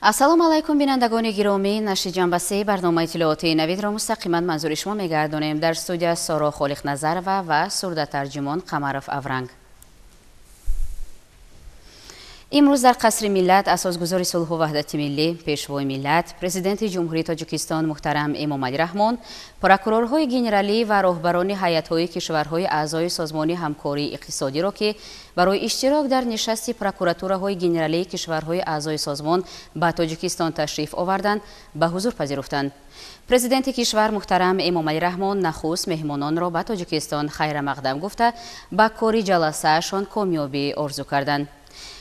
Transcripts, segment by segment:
Ассалому алайкум, бинандагони гиромӣ. Нашри ҷанбаси барномаи иттилоотии Навидро мустақиман манзури шумо мегардонем. Дар студия Соро Холиқназарова ва сурдатарҷимон Қамаров Авранг. Имрӯз дар Қасри миллат асосгузори сулҳу ваҳдати миллӣ, пешвои миллат, президенти Ҷумҳурии Тоҷикистон муҳтарам Эмомалӣ Раҳмон, прокурорҳои генералӣ ва роҳбарони ҳайатҳои кишварҳои аъзои Созмони ҳамкории иқтисодиро, ки барои иштирок дар нишасти прокуратураҳои генералии кишварҳои аъзои созмон ба Тоҷикистон ташриф оварданд, ба ҳузур пазируфтанд. Президенти кишвар муҳтарам Эмомалӣ Раҳмон нахуст меҳмононро ба Тоҷикистон хайрамақдам гуфта, ба кори ҷаласаашон комёбӣ орзу карданд.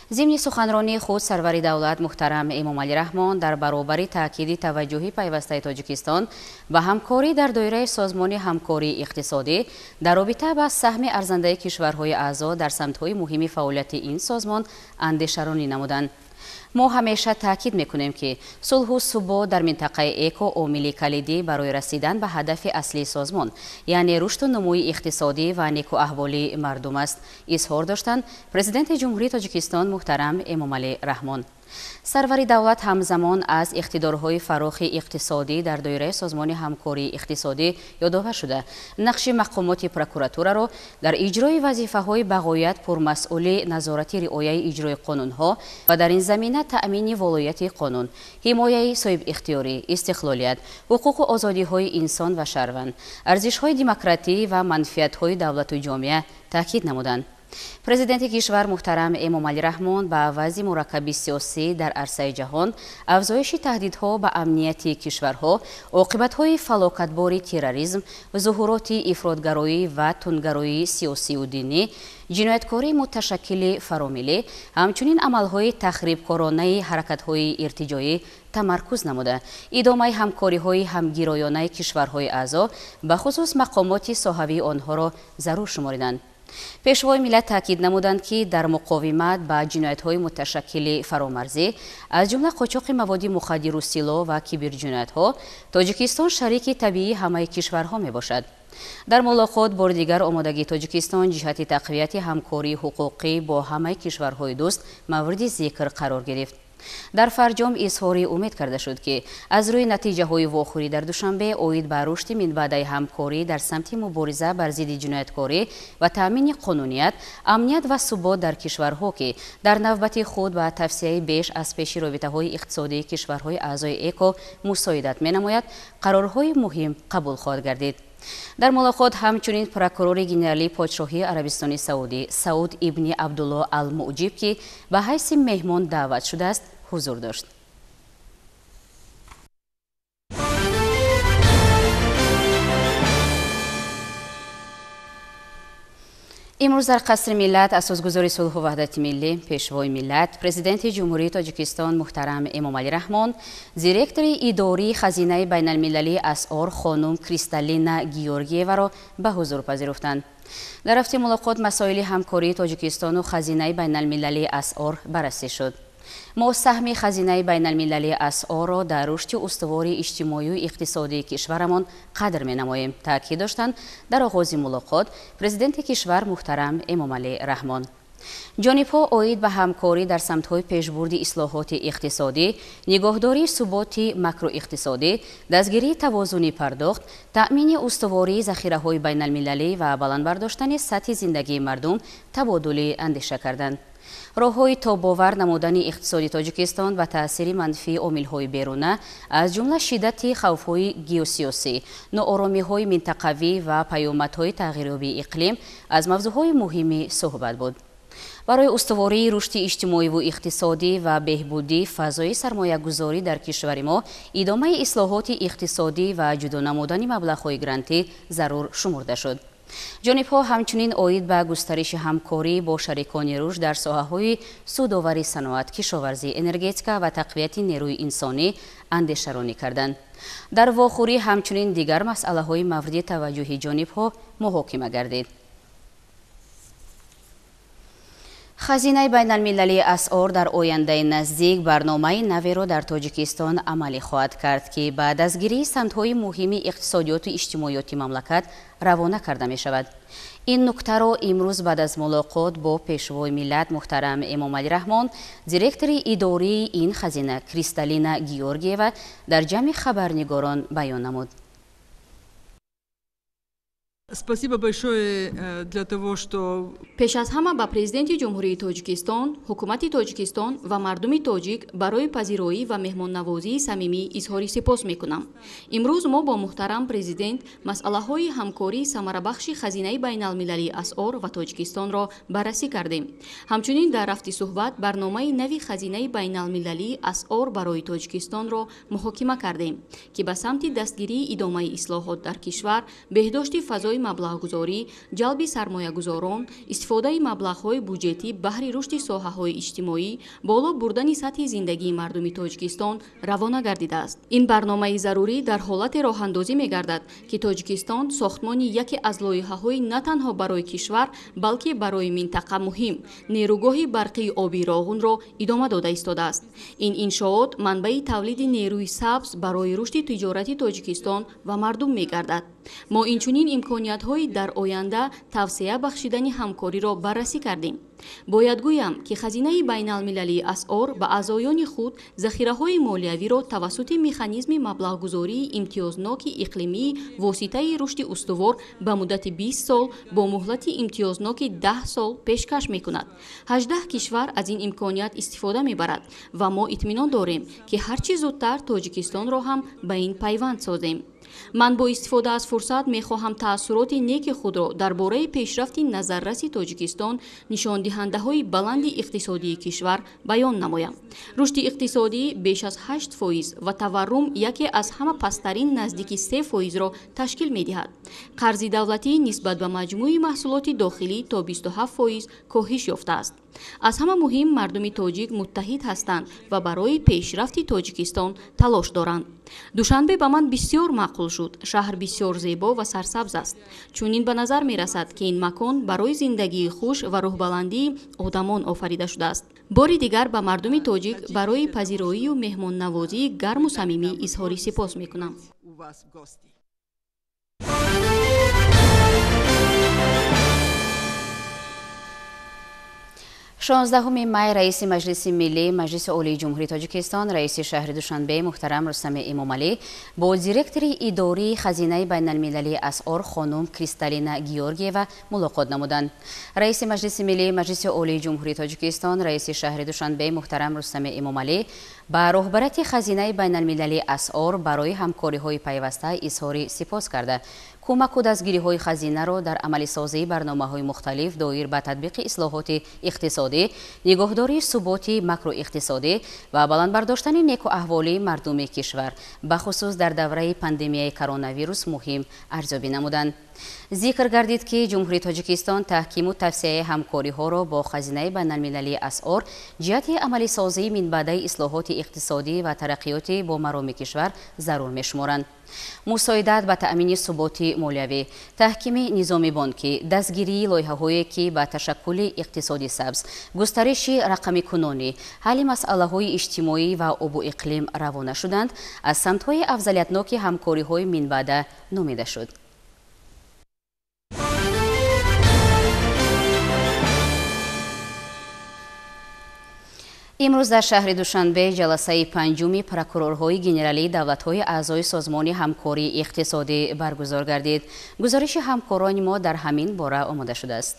Зимни суханронии худ сарвари давлат муҳтарам Эмомалӣ Раҳмон дар баробари таъкиди таваҷҷӯҳи пайвастаи Тоҷикистон ба ҳамкорӣ дар доираи Созмони ҳамкории иқтисодӣ дар робита ба саҳми арзандаи кишварҳои аъзо дар самтҳои муҳими фаъолияти ин созмон андешаронӣ намуданд. Мо ҳамеша таъкид мекунем, ки сулҳу субот дар минтақаи ЭКО омили калидӣ барои расидан ба ҳадафи аслии созмон, яъне рушду нумӯи иқтисодӣ ва некуаҳволии мардум аст, изҳор доштанд президенти Ҷумҳурии Тоҷикистон муҳтарам Эмомалӣ Раҳмон. Сарвари давлат ҳамзамон аз иқтидорҳои фарохи иқтисодӣ дар доираи Созмони ҳамкории иқтисодӣ ёдовар шуда, нақши мақомоти прокуратураро дар иҷрои вазифаҳои бағоят пурмасъули назорати риояи иҷрои қонунҳо ва дар ин замина таъмини волояти қонун, ҳимояи соҳибихтиёрӣ, истиқлолият, ҳуқуқу озодиҳои инсон ва шаҳрванд, арзишҳои демократӣ ва манфиатҳои давлату ҷомеа таъкид намуданд. Президенти кишвар муҳтарам Эмомалӣ Раҳмон ба вазъи мураккаби сиёсӣ дар арсаи ҷаҳон, афзоиши таҳдидҳо ба амнияти кишварҳо, оқибатҳои фалокатбори терроризм, зуҳуроти ифротгароӣ ва тундгароии сиёсию динӣ, ҷинояткории муташаккили фаромиллӣ, ҳамчунин амалҳои тахрибкоронаи ҳаракатҳои иртиҷоӣ тамаркуз намуда, идомаи ҳамкориҳои ҳамгироёнаи кишварҳои аъзо, бахусус мақомоти соҳавии онҳоро зарур шумориданд. Пешвои миллат таъкид намуданд, ки дар муқовимат ба ҷиноятҳои муташаккили фаромарзӣ, аз ҷумла қочоқи маводи мухаддиру силоҳ ва киберҷиноятҳо, Тоҷикистон шарики табиии ҳамаи кишварҳо мебошад. Дар мулоқот бори дигар омодагии Тоҷикистон ҷиҳати тақвияти ҳамкории ҳуқуқӣ бо ҳамаи кишварҳои дӯст мавриди зикр қарор гирифт. Дар фарҷом изҳори умед карда шуд, ки аз рӯи натиҷаҳои вохӯрӣ дар Душанбе оид ба рушди минбаъдаи ҳамкорӣ дар самти мубориза бар зидди ҷинояткорӣ ва таъмини қонуният, амният ва субот дар кишварҳо, ки дар навбати худ ба тавсияи беш аз пеши робитаҳои иқтисодии кишварҳои аъзои ЭКО мусоидат менамояд, қарорҳои муҳим қабул хоҳад гардид. Дар мулоқот ҳамчунин прокурори генералии Подшоҳии Арабистони Саудӣ Сауд ибни Абдулло Ал-Муҷиб, ки ба ҳайси меҳмон даъват шудааст, ҳузур дошт. Имрӯз дар Қасри миллат асосгузори сулҳу ваҳдати миллӣ, пешвои миллат, президенти Ҷумҳурии Тоҷикистон муҳтарам Эмомалӣ Раҳмон, директори идории Хазинаи байналмилалии асъор хонум Кристалина Георгиеваро ба ҳузур пазируфтанд. Дар рафти мулоқот масоили ҳамкории Тоҷикистону Хазинаи байналмилалии асъор баррасӣ шуд. Мо саҳми Хазинаи байналмилалии асъорро дар рушди устувори иҷтимоию иқтисодии кишварамон қадр менамоем, таъкид доштанд дар оғози мулоқот президенти кишвар муҳтарам Эмомалӣ Раҳмон. Ҷонибҳо оид ба ҳамкорӣ дар самтҳои пешбурди ислоҳоти иқтисодӣ, нигоҳдории суботи макроиқтисодӣ, дастгирии тавозуни пардохт, таъмини устувории захираҳои байналмилалӣ ва баланд бардоштани сатҳи зиндагии мардум табодули андеша карданд. Роҳҳои тобовар намудани иқтисоди Тоҷикистон ба таъсири манфии омилҳои беруна, аз ҷумла шиддати хавфҳои геосиёсӣ, нооромиҳои минтақавӣ ва паёмадҳои тағйирёбии иқлим аз мавзӯъҳои муҳими суҳбат буд. Барои устувории рушди иҷтимоиву иқтисодӣ ва беҳбудии фазои сармоягузорӣ дар кишвари мо идомаи ислоҳоти иқтисодӣ ва ҷудо намудани маблағҳои грантӣ зарур шумурда шуд. Ҷонибҳо ҳамчунин оид ба густариши ҳамкорӣ бо шарикони рушд дар соҳаҳои судовари саноат, кишоварзӣ, энергетика ва тақвияти нерӯи инсонӣ андешаронӣ карданд. Дар вохӯрӣ ҳамчунин дигар масъалаҳои мавриди таваҷҷӯҳи ҷонибҳо муҳокима гардид. Хазинаи байналмилалии асъор дар ояндаи наздик барномаи наверо дар Тоҷикистон амалӣ хоҳад кард, ки ба дастгирии самтҳои муҳими иқтисодиёту иҷтимоиёти мамлакат равона карда мешавад. Ин нуктаро имрӯз баъд аз мулоқот бо Пешвои миллат муҳтарам Эмомалӣ Раҳмон директори идории ин хазина Кристалина Георгиева дар ҷамъи хабарнигорон баён намуд. Спасибо большое для того, что Пеш аз ҳама ба Президенти Ҷумҳурии Тоҷикистон, ҳукумати Тоҷикистон ва мардуми тоҷик барои пазироӣ ва меҳмоннавозии самимӣ изҳори сипос мекунам. Имрӯз мо бо муҳтарам Президент масъалаҳои ҳамкории самарабахши Хазинаи байналмилалии асъор ва Тоҷикистонро баррасӣ кардем. Ҳамчунин дар рафти суҳбат барномаи нави Хазинаи байналмилалии асъор барои Тоҷикистонро муҳокима кардем, ки ба самти дастгирии идомаи ислоҳот дар кишвар, беҳдошти фазои маблағгузорӣ, ҷалби сармоягузорон, истифодаи маблағҳои буҷетӣ баҳри рушди соҳаҳои иҷтимоӣ, боло бурдани сатҳи зиндагии мардуми Тоҷикистон равона гардидааст. Ин барномаи зарурӣ дар ҳолате роҳандозӣ мегардад, ки Тоҷикистон сохтмони яке аз лоиҳаҳои на танҳо барои кишвар, балки барои минтақа муҳим нерӯгоҳи барқии обии Роғунро идома дода истодааст. Ин иншоот манбаи тавлиди нерӯи сабз барои рушди тиҷорати Тоҷикистон ва мардум мегардад. Мо инчунин имкониятҳои дар оянда тавсеа бахшидани ҳамкориро баррасӣ кардем. Бояд гӯям, ки Хазинаи байналмилалии асъор ба аъзоёни худ захираҳои молиявиро тавассути механизми маблағгузории имтиёзноки иқлимии воситаи рушди устувор ба муддати 20 сол бо муҳлати имтиёзноки 10 сол пешкаш мекунад. 18 кишвар аз ин имконият истифода мебарад ва мо итминон дорем, ки ҳар чӣ зудтар Тоҷикистонро ҳам ба ин пайванд созем. Ман бо истифода аз фурсат мехоҳам таассуроти неки худро дар бораи пешрафти назарраси Тоҷикистон, нишондиҳандаҳои баланди иқтисодии кишвар баён намоям. Рушди иқтисодӣ беш аз 8% ва таваррум яке аз ҳама пасттарин наздики 3%-ро ташкил медиҳад. Қарзи давлатӣ нисбат ба маҷмӯи маҳсулоти дохилӣ то 27% коҳиш ёфтааст. Аз ҳама муҳим, мардуми тоҷик муттаҳид ҳастанд ва барои пешрафти Тоҷикистон талош доранд. Душанбе ба ман бисёр маъқул шуд. Шаҳр бисёр зебо ва сарсабз аст. Чунин ба назар мерасад, ки ин макон барои зиндагии хуш ва рӯҳбаландии одамон офарида шудааст. Бори дигар ба мардуми тоҷик барои пазироию меҳмоннавозии гарму самимӣ изҳори сипос мекунам. 16 май раиси Маҷлиси Миллӣ, Маҷлиси Олии Ҷумҳурии Тоҷикистон, раиси шаҳри Душанбе муҳтарам Рустами Эмомалӣ бо директори идории Хазинаи байналмилалии асъор хонум Кристалина Георгиева мулоқот намуданд. Раиси Маҷлиси Миллӣ, Маҷлиси Олии Ҷумҳурии Тоҷикистон, раиси шаҳри Душанбе муҳтарам Рустами Эмомалӣ ба роҳбарияти Хазинаи байналмилалии асъор барои ҳамкориҳои пайваста изҳори сипос карда, кӯмаку дастгириҳои хазинаро дар амалисозии барномаҳои мухталиф доир ба татбиқи ислоҳоти иқтисодӣ, нигоҳдории суботи макроиқтисодӣ ва баландбардоштани некуаҳволии мардуми кишвар, бахусус дар давраи пандемияи коронавирус муҳим арзёбӣ намуданд. Зикр гардид, ки Ҷумҳурии Тоҷикистон таҳкиму тавсеаи ҳамкориҳоро бо Хазинаи байналмилалии асъор ҷиҳати амалисозии минбаъдаи ислоҳоти иқтисодӣ ва тараққиёти бо мароми кишвар зарур мешуморанд. Мусоидат ба таъмини суботи молиявӣ, таҳкими низоми бонкӣ, дастгирии лоиҳаҳое, ки ба ташаккули иқтисоди сабз, густариши рақамикунонӣ, ҳалли масъалаҳои иҷтимоӣ ва обу иқлим равона шуданд, аз самтҳои афзалиятноки ҳамкориҳои минбаъда номида шуд. Имрӯз дар шаҳри Душанбе ҷаласаи панҷуми прокурорҳои генералии давлатҳои аъзои Созмони ҳамкории иқтисодӣ баргузор гардид. Гузориши ҳамкорони мо дар ҳамин бора омода шудааст.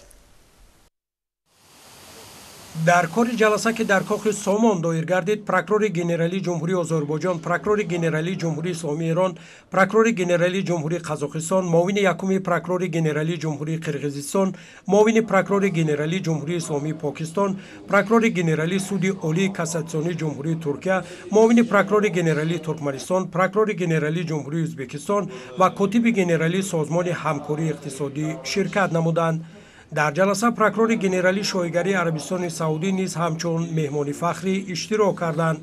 Дар кори ҷаласа, ки дар кохи Сомон доир гардид, прокурори генералии Ҷумҳурии Озарбойҷон, прокурори генералии Ҷумҳурии Исломии Эрон, прокурори генералии Ҷумҳурии Қазоқистон, муовини якуми прокурори генералии Ҷумҳурии Қирғизистон, муовини прокурори генералии Ҷумҳурии Исломии Покистон, прокурори генералии Суди Олии Кассатсионии Ҷумҳурии Туркия, муовини прокурори генералии Туркманистон, прокурори генералии Ҷумҳурии Ӯзбекистон ва котиби генералии Созмони ҳамкории иқтисодӣ ширкат намуданд. Дар ҷаласа прокурори генералии Шоҳигарии Арабистони Саудӣ низ ҳамчун меҳмони фахрӣ иштирок карданд.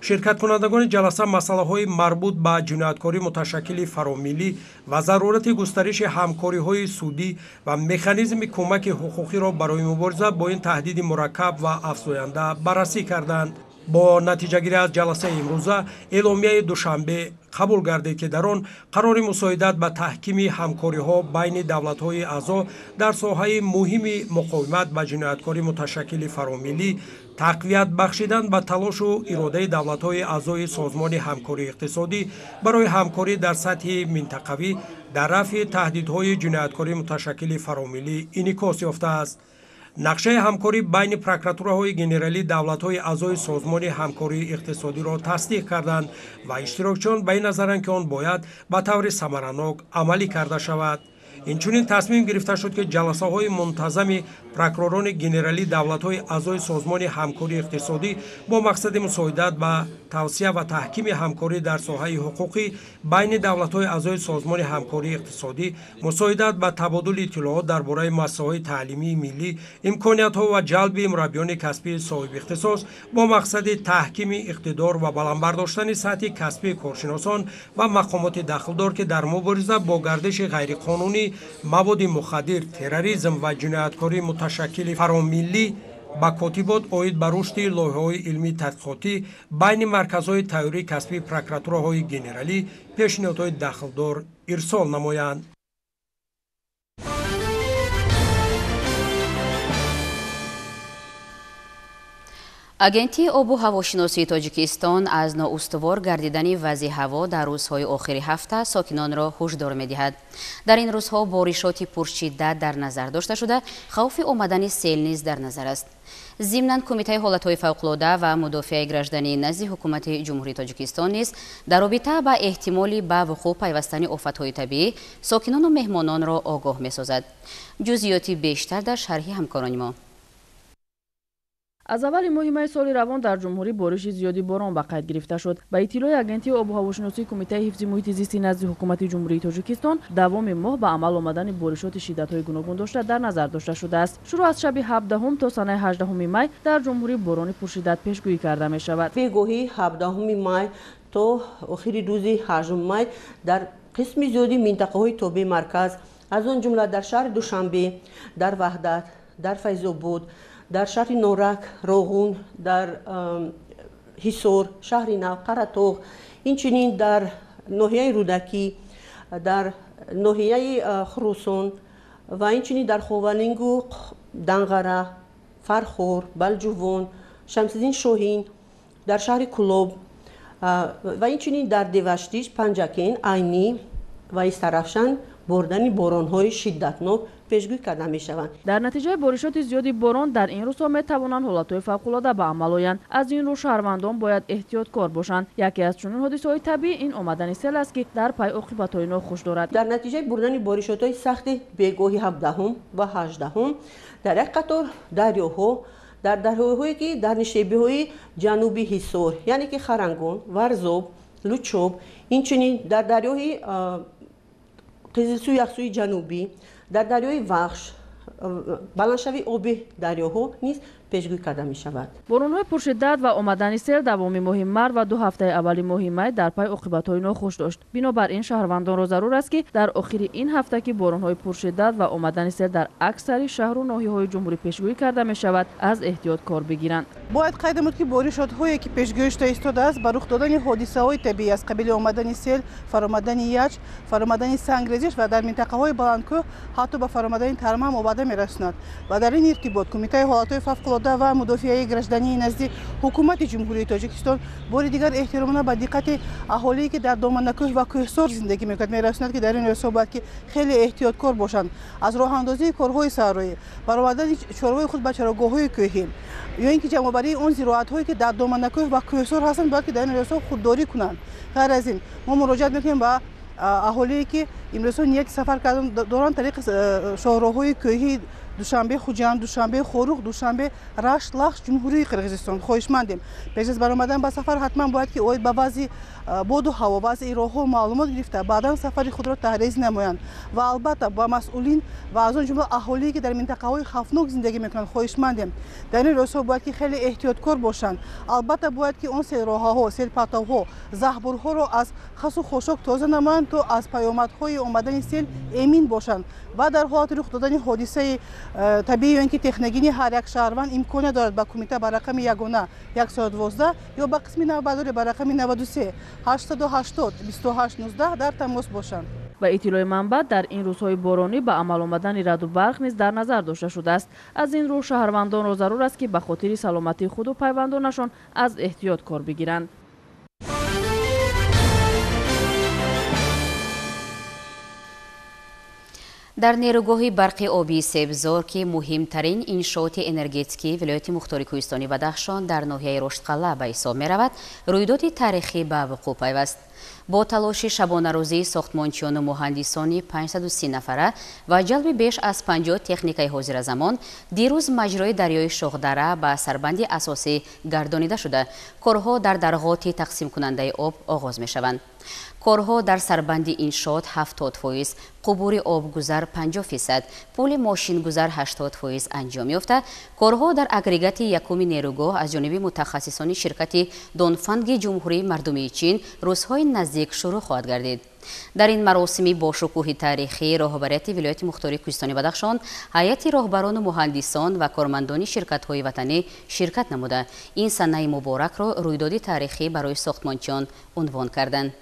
Ширкаткунандагони ҷаласа масъалаҳои марбут ба ҷинояткорӣ муташаккили фаромиллӣ ва зарурати густариши ҳамкориҳои судӣ ва механизми кӯмаки ҳуқуқиро барои мубориза бо ин таҳдиди мураккаб ва афзоянда баррасӣ карданд. Бо натиҷагирӣ аз ҷаласаи имрӯза эъломияи Душанбе Қабул гардид, ки дар он қарори мусоидат ба таҳкими ҳамкориҳо байни давлатҳои аъзо дар соҳаи муҳими муқовимат ба ҷинояткорӣ муташаккили фаромиллӣ, тақвият бахшидан ба талошу иродаи давлатҳои аъзои Созмони ҳамкории иқтисодӣ барои ҳамкорӣ дар сатҳи минтақавӣ дар рафъи таҳдидҳои ҷинояткорӣ муташаккили фаромиллӣ инъикос ёфтааст. Нақшаи ҳамкорӣ байни прокуратураҳои генералии давлатҳои аъзои Созмони ҳамкории иқтисодиро тасдиқ карданд ва иштирокчиён ба ин назаранд, ки он бояд ба таври самаранок амалӣ карда шавад. Инчунин тасмим гирифта шуд, ки ҷаласаҳои мунтазами прокуророни генералии давлатҳои аъзои Созмони ҳамкории иқтисодӣ бо мақсади мусоидат ба тавсия ва таҳкими ҳамкорӣ дар соҳаи ҳуқуқӣ байни давлатҳои аъзои Созмони ҳамкории иқтисодӣ, мусоидат ба табодули иттилоот дар бораи муассисаҳои таълимии миллӣ, имкониятҳо ва ҷалби мураббиёни касбии соҳибихтисос бо мақсади таҳкими иқтидор ва баланд бардоштани сатҳи касбии коршиносон ва мақомоти дахлдор, ки дар мубориза бо гардиши ғайриқонунӣ маводи мухаддир, терроризм ва ҷинояткории муташаккили фаромиллӣ ба котибот оид ба рушди лоиҳаҳои илмии тадқиқотӣ байни марказҳои тайёрии касбии прокуратураҳои генералӣ пешниҳодҳои дахлдор ирсол намоянд. Агентии обу ҳавошиносии Тоҷикистон аз ноустувор гардидани вазъи ҳаво дар рӯзҳои охири ҳафта сокинонро ҳушдор медиҳад. Дар ин рӯзҳо боришоти пуршиддат дар назар дошта шуда, хавфи омадани сел низ дар назар аст. Зимнан Кумитаи ҳолатҳои фавқулода ва мудофиаи граждании назди Ҳукумати Ҷумҳурии Тоҷикистон низ дар робита ба эҳтимоли ба вуқӯъ пайвастани офатҳои табиӣ сокинону меҳмононро огоҳ месозад. Ҷузъиёти бештар дар шарҳи ҳамкорони мо. Аз аввали моҳи май соли равон дар ҷумҳурӣ бориши зиёди борон ба қайд гирифта шуд. Ба иттилои Агентии обуҳавошиносии Кумитаи ҳифзи муҳити зисти назди Ҳукумати Ҷумҳурии Тоҷикистон, давоми моҳ ба амал омадани боришоти шиддатҳои гуногун дошта дар назар дошта шудааст. Шурӯъ аз шаби 17 то санаи 18 май дар ҷумҳурӣ борони пуршиддат пешгӯӣ карда мешавад. Бегоҳи 17 май то охири рӯзи 8 май дар қисми зиёди минтақаҳои тобеи марказ, аз он ҷумла дар шаҳри Душанбе, дар Ваҳдат, дар Файзобод, дар шаҳри Норак, Роғун, дар Ҳисор, шаҳри Нав, Қаратоғ, инчунин дар ноҳияи Рӯдакӣ, дар ноҳияи Хуросон ва инчунин дар Ховалингу Данғара, Фархор, Балҷувон, Шамсиддин Шоҳин, дар шаҳри Кулоб ва инчунин дар Деваштич, Панҷакент, Айнӣ ва Истарафшан бордани боронҳои шиддатнок пешгӯӣ карда мешаванд. Дар натиҷаи боришоти зиёди борон дар ин рӯзҳо метавонанд ҳолатҳои фавқулода ба амал оянд. Аз ин рӯ шаҳрвандон бояд эҳтиёткор бошанд. Яке аз чунин ҳодисаҳои табиӣ ин омадани сел аст, ки дар пай оқибатҳои нохуш дорад. Дар натиҷаи бурдани боришотҳои сахти бегоҳи 17 ва 18 дар як қатор дарёҳо, дар дарёҳое ки дар нишебиҳои ҷануби Ҳисор, яъне ки Харангон, Варзоб, Лучоб, инчунин дар дарёҳи Қизилсӯ Яхсӯи ҷанубӣ, дар дарёи Вахш баландшавии оби дарёҳо низ пешгӯӣ карда мешавад. Боронҳои пуршиддат ва омадани сел давоми моҳи март ва 2 ҳафтаи аввали моҳи май дар пай оқибатҳои нохуш дошт. Бинобар ин шаҳрвандонро зарур аст, ки дар охири ин ҳафта, ки боронҳои пуршиддат ва омадани сел дар аксари шаҳру ноҳияҳои ҷумҳурӣ пешгӯӣ карда мешавад, аз эҳтиёт кор бигиранд. Бояд қайд намуд, ки боришотҳое ки пешгӯӣ шуда истодааст, ба рух додани ҳодисаҳои табиӣ аз қабили омадани сел, фаромадани яч, фаромадани сангрезиш ва дар минтақаҳои баландкӯҳ ҳатто ба фаромадани тарма ҳам оварда мерасонад. Ва дар ин иртибот Кумитаи ҳолатҳои фавқулода ва мудофиаи граждании назди Ҳукумати Ҷумҳурии Тоҷикистон бори дигар эҳтиромона ба диққати аҳолие, ки дар доманакӯҳ ва кӯҳсор зиндагӣ мекунад, мерасонад, ки дар ин рӯзҳо бояд ки хеле эҳтиёткор бошанд. Аз роҳандозии корҳои саҳроӣ, баровардани чорвои худ ба чарогоҳҳои кӯҳӣ ё ин ки ҷамъоварии он зироатҳое, ки дар доманакӯҳ ва кӯҳсор ҳастанд, бояд ки дар ин рӯзҳо худдорӣ кунанд. Ғайр аз ин мо муроҷиат мекунем ба аҳолие, ки имрӯзҳо нияти сафар кардан доранд тариқи шоҳроҳҳои кӯҳии Душанбе Хуҷанд, Душанбе Хоруғ, Душанбе Рашт, Лахш, Ҷумҳурии Қирғизистон. Хоҳишмандем, пеш аз баромадан ба сафар ҳатман бояд ки оид ба вазъи боду ҳаво, вазъи роҳҳо маълумот гирифта, баъдан сафари худро таҳриз намоянд. Ва албатта ба масъулин ва аз он ҷумла аҳолие, ки дар минтақаҳои хавфнок зиндагӣ мекунанд, хоҳишмандем, дар ин рӯзҳо бояд ки хеле эҳтиёткор бошанд. Албатта бояд ки он селроҳаҳо, селпартовҳо, заҳбурҳоро аз хасу хошок тоза намоянд, то аз паёмадҳои омадани сел эмин бошанд ва дар ҳолати рух додани ҳодисаи табиӣ ё ин ки техногенӣ ҳар як шаҳрванд имконият дорад ба кумита ба рақами ягона 112 ё ба қисми навбатдорӣ ба рақами 93 880 28 19 дар тамос бошанд. Ба иттилои манбаъ, дар ин рӯзҳои боронӣ ба амал омадани раъду барқ низ дар назар дошта шудааст. Аз ин рӯ шаҳрвандонро зарур аст, ки ба хотири саломатии худу пайвандонашон аз эҳтиёт кор бигиранд. Дар нерӯгоҳи барқи обии Себзор, ки муҳимтарин иншооти энергетикии вилояти мухтори кӯҳистони Бадахшон дар ноҳияи Роштқалъа ба ҳисоб меравад, рӯйдоди таърихӣ ба вуқӯъ пайваст. Бо талоши шабонарӯзии сохтмончиёну муҳандисони 530 нафара ва ҷалби беш аз 50 техникаи ҳозиразамон, дирӯз маҷрои дарёи Шохдара ба сарбанди асосӣ гардонида шуда, корҳо дар дарғоти тақсимкунандаи об оғоз мешаванд. Корҳо дар сарбанди иншоот 70%, қубури обгузар 50%, пули мошингузар 80% анҷом ёфта, корҳо дар агрегати якуми нерӯгоҳ аз ҷониби мутахассисони ширкати Донфанги Ҷумҳурии Мардумии Чин рӯзҳои наздик шурӯъ хоҳад гардид. Дар ин маросими бошукӯҳи таърихӣ роҳбарияти вилояти мухтори кӯҳистони Бадахшон, ҳайати роҳбарону муҳандисон ва кормандони ширкатҳои ватанӣ ширкат намуда, ин санаи муборакро рӯйдоди таърихӣ барои сохтмончиён унвон карданд.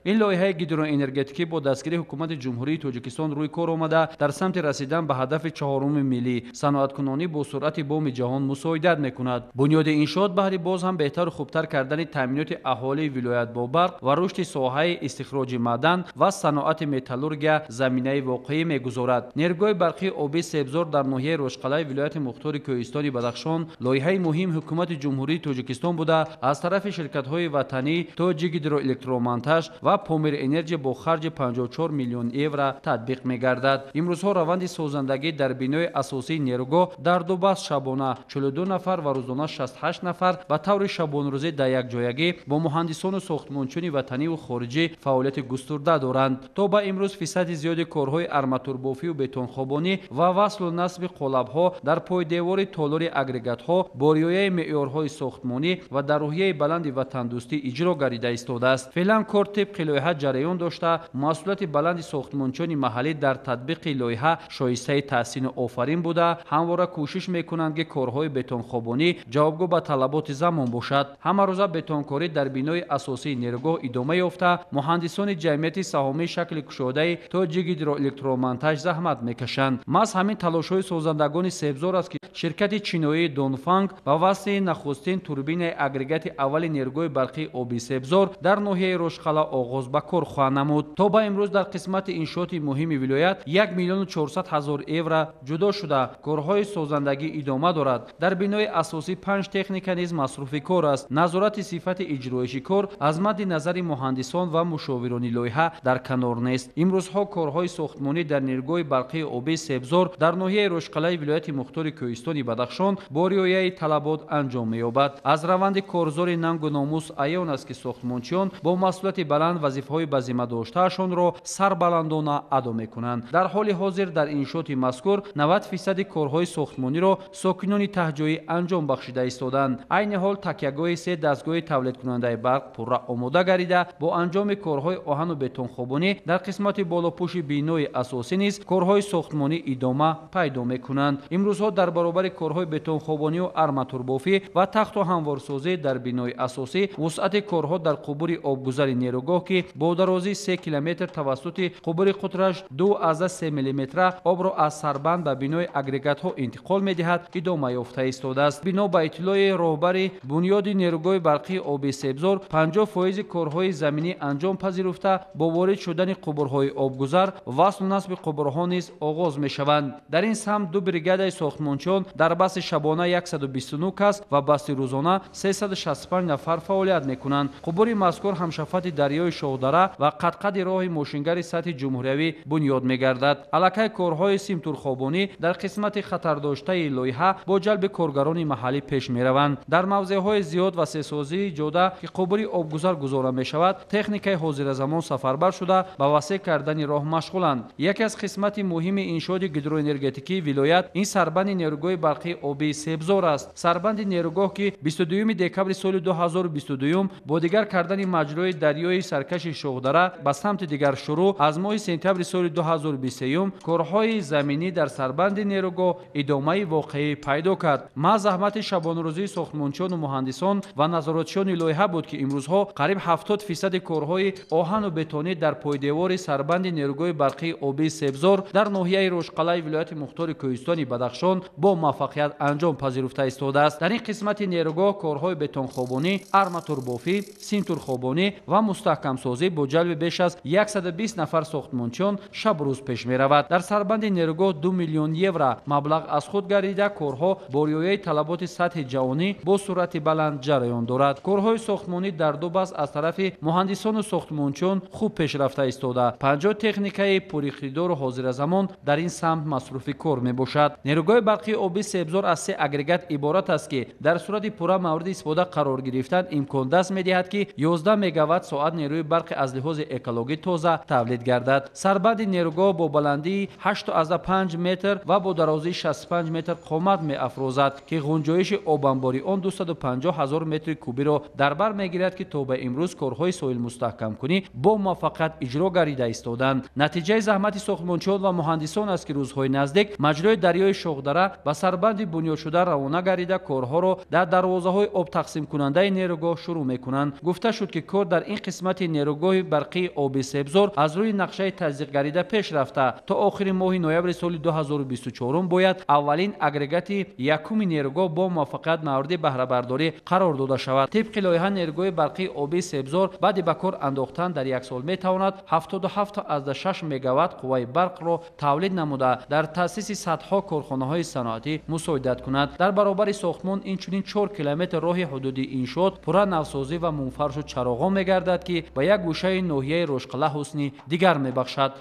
Ин лоиҳаи гидроэнергетикӣ бо дастгирии ҳукумати Ҷумҳурии Тоҷикистон рӯй кор омада, дар самти расидан ба ҳадафи чаҳоруми миллӣ саноаткунонӣ бо суръати боми ҷаҳон мусоидат мекунад. Бунёди иншоот баҳри боз ҳам беҳтару хубтар кардани таъминоти аҳолии вилоят бо барқ ва рушди соҳаи истихроҷи маъдан ва саноати металлургия заминаи воқеӣ мегузорад. Нерӯгоҳи барқии обии Себзор дар ноҳияи Рошқалъаи вилояти мухтори кӯҳистони Бадахшон лоиҳаи муҳим ҳукумати Ҷумҳурии Тоҷикистон буда, аз тарафи ширкатҳои ватанӣ Тоҷикгидроэлектромонтаж ва Помир Энерҷи бо харҷи 54 миллион евро татбиқ мегардад. Имрӯзҳо раванди созандагӣ дар бинои асосии нерӯгоҳ дар ду баст шабона 42 нафар ва рӯзона 68 нафар ба таври шабонрӯзӣ дар якҷоягӣ бо муҳандисону сохтмончиёни ватаниву хориҷӣ фаъолияти густурда доранд. То ба имрӯз фисади зиёди корҳои арматурбофию бетонхобонӣ ва васлу насби қолабҳо дар пойдевори толори агрегатҳо бо риояи меъёрҳои сохтмонӣ ва дар рӯҳияи баланди ватандӯстӣ иҷро гардида истодааст. Феълан кор тибқи лоиҳа ҷараён дошта, масъулияти баланди сохтмончиёни маҳаллӣ дар татбиқи лоиҳа шоистаи таҳсину офарин буда, ҳамвора кӯшиш мекунанд, ки корҳои бетонхобонӣ ҷавобгӯ ба талаботи замон бошад. Ҳамарӯза бетонкорӣ дар бинои асосии нерӯгоҳ идома ёфта, муҳандисони ҷамъияти саҳомии шакли кушодаи Тоҷикгидроэлектромонтаж заҳмат мекашанд. Маҳз ҳамин талошҳои созандагони Себзор аст, ки ширкати чиноии Донфанг ба васли нахустин турбинаи агрегати аввали нерӯгоҳи барқии обии Себзор дар ноҳияи Рошқалъа оғоз ба кор хоҳад намуд. То ба имрӯз дар қисмати иншооти муҳими вилоят 1 400 000 евро ҷудо шуда, корҳои созандагӣ идома дорад. Дар бинои асосӣ 5 техника низ масруфи кор аст. Назорати сифати иҷроиши кор аз мадди назари муҳандисон ва мушовирони лоиҳа дар канор нест. Имрӯзҳо корҳои сохтмонӣ дар нерӯгоҳи барқии обии Себзор дар ноҳияи Рошқалъаи вилояти мухтори кӯҳистони Бадахшон бо риояи талабот анҷом меёбад. Аз раванди корзори нангу номус аён аст, ки сохтмончиён бо масъулияти баланд вазифаҳои ба зимма доштаашонро сарбаландона адо мекунанд. Дар ҳоли ҳозир дар иншооти мазкур 90% корҳои сохтмониро сокинони таҳҷоӣ анҷом бахшида истоданд. Айни ҳол такягоҳи се дастгоҳи тавлидкунандаи барқ пурра омода гардида, бо анҷоми корҳои оҳану бетонхобонӣ дар қисмати болопӯши бинои асосӣ низ корҳои сохтмонӣ идома пайдо мекунанд. Имрӯзҳо дар баробари корҳои бетонхобонию арматурбофӣ ва тахту ҳамворсозӣ дар бинои асосӣ вусъати корҳо дар қубури обгузари нерӯгоҳ, ки бо дарозии 3 километр тавассути қубури қутраш 2,3 миллиметра обро аз сарбанд ба бинои агрегатҳо интиқол медиҳад, идома ёфта истодааст. Бино ба иттилои роҳбари бунёди нерӯгоҳи барқии обии Себзор, 50% корҳои заминӣ анҷом пазируфта, бо ворид шудани қубурҳои обгузар васлу насби қубурҳо низ оғоз мешаванд. Дар ин самт ду бригадаи сохтмончиён дар басти шабона 129 кас ва басти рӯзона 365 нафар фаъолият мекунанд. Қубури мазкур ҳамшафати дарёи Шохдара ва қадқади роҳи мошингари сатҳи ҷумҳуриявӣ бунёд мегардад. Аллакай корҳои симтурхобонӣ дар қисмати хатардоштаи лоиҳа бо ҷалби коргарони маҳаллӣ пеш мераванд. Дар мавзеъҳои зиёд ва сесозии ҷода, ки қубури обгузар гузора мешавад, техникаи ҳозиразамон сафарбар шуда, ба васеъ кардани роҳ машғуланд. Яке аз қисмати муҳими иншооти гидроэнергетикии вилоят ин сарбанди нерӯгоҳи барқии обии Себзор аст. Сарбанди нерӯгоҳ, ки 22 декабри соли 2022 бо дигар кардани маҷрои дарёи саркаши Шохдара ба самти дигар шурӯъ аз моҳи сентябри соли 2023 корҳои заминӣ дар сарбанди нерӯгоҳ идомаи воқеӣ пайдо кард. Маҳз заҳмати шабонарӯзии сохтмончиёну муҳандисон ва назоратчиёни лоиҳа буд, ки имрӯзҳо қариб 70% корҳои оҳану бетонӣ дар пойдевори сарбанди нерӯгоҳи барқии обии Себзор дар ноҳияи Рошқалаи вилояти мухтори Кӯҳистони Бадахшон бо муваффақият анҷом пазируфта истодааст. Дар ин қисмати нерӯгоҳ корҳои бетонхобонӣ, арматурбофӣ, симтурхобонӣ ва мустаҳкамсозӣ бо ҷалби беш аз 120 нафар сохтмончиён шабу рӯз пеш меравад. Дар сарбанди нерӯгоҳ 2 миллион евро маблағ аз худ гардида, корҳо бо риояи талаботи сатҳи ҷаҳонӣ бо суръати баланд ҷараён дорад. Корҳои сохтмонӣ дар ду баст аз тарафи муҳандисону сохтмончиён хуб пеш рафта истода. 50 техникаи пуриқтидору ҳозиразамон дар ин самт масруфи кор мебошад. Нерӯгоҳи барқии обии Себзор аз 3 агрегат иборат аст, ки дар сурати пурра мавриди истифода қарор гирифтан имкон даст медиҳад, ки 11 мегаватт соат нерӯи барқи аз лиҳози экологӣ тоза тавлид гардад. Сарбанди нерӯгоҳ бо баландии 8,5 метр ва бо дарозии 65 метр қомат меафрозад, ки ғунҷоиши обанбори он 250 ҳазор метри кубиро дар бар мегирад, ки то ба имрӯз корҳои соҳилмустаҳкамкунӣ бо муваффақият иҷро гардида истоданд. Натиҷаи заҳмати сохтмончиён ва муҳандисон аст, ки рӯзҳои наздик маҷрои дарёи Шохдара ба сарбанди бунёдшуда равона гардида, корҳоро дар дарвозаҳои обтақсимкунандаи нерӯгоҳ шурӯъ мекунанд. Гуфта шуд, ки кор дар ин қисмати нерӯгоҳи барқии оби Себзор аз рӯи нақшаи таздиқгардида пеш рафта, то охири моҳи ноябри соли 2024 бояд аввалин агрегати якуми нерӯгоҳ бо муваффақият мавриди баҳрабардорӣ қарор дода шавад. Тибқи лоиҳа нерӯгоҳи барқии оби Себзор баъди ба кор андохтан дар як сол метавонад 77,6 мегаватт қувваи барқро тавлид намуда, дар таъсиси садҳо корхонаҳои саноатӣ мусоидат кунад. Дар баробари сохтмон инчунин 4 километр роҳи ҳудуди иншоот пурра навсозӣ ва мунфаршу чароғон мегардад, ки ба як гӯшаи ноҳияи Рошқала ҳусни дигар мебахшад.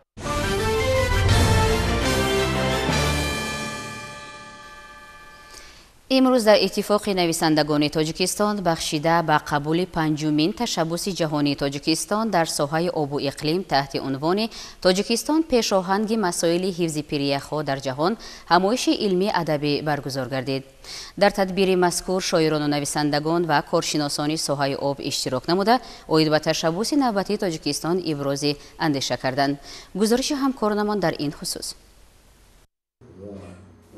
Имрӯз дар Иттифоқи нависандагони Тоҷикистон бахшида ба қабули панҷумин ташаббуси ҷаҳонии Тоҷикистон дар соҳаи обу иқлим таҳти унвони Тоҷикистон пешоҳанги масоили ҳифзи пиряхҳо дар ҷаҳон ҳамоиши илмии адабӣ баргузор гардид. Дар тадбири мазкур шоирону нависандагон ва коршиносони соҳаи об иштирок намуда, оид ба ташаббуси навбатии Тоҷикистон ибрози андеша карданд. Гузориши ҳамкоронамон дар ин хусус.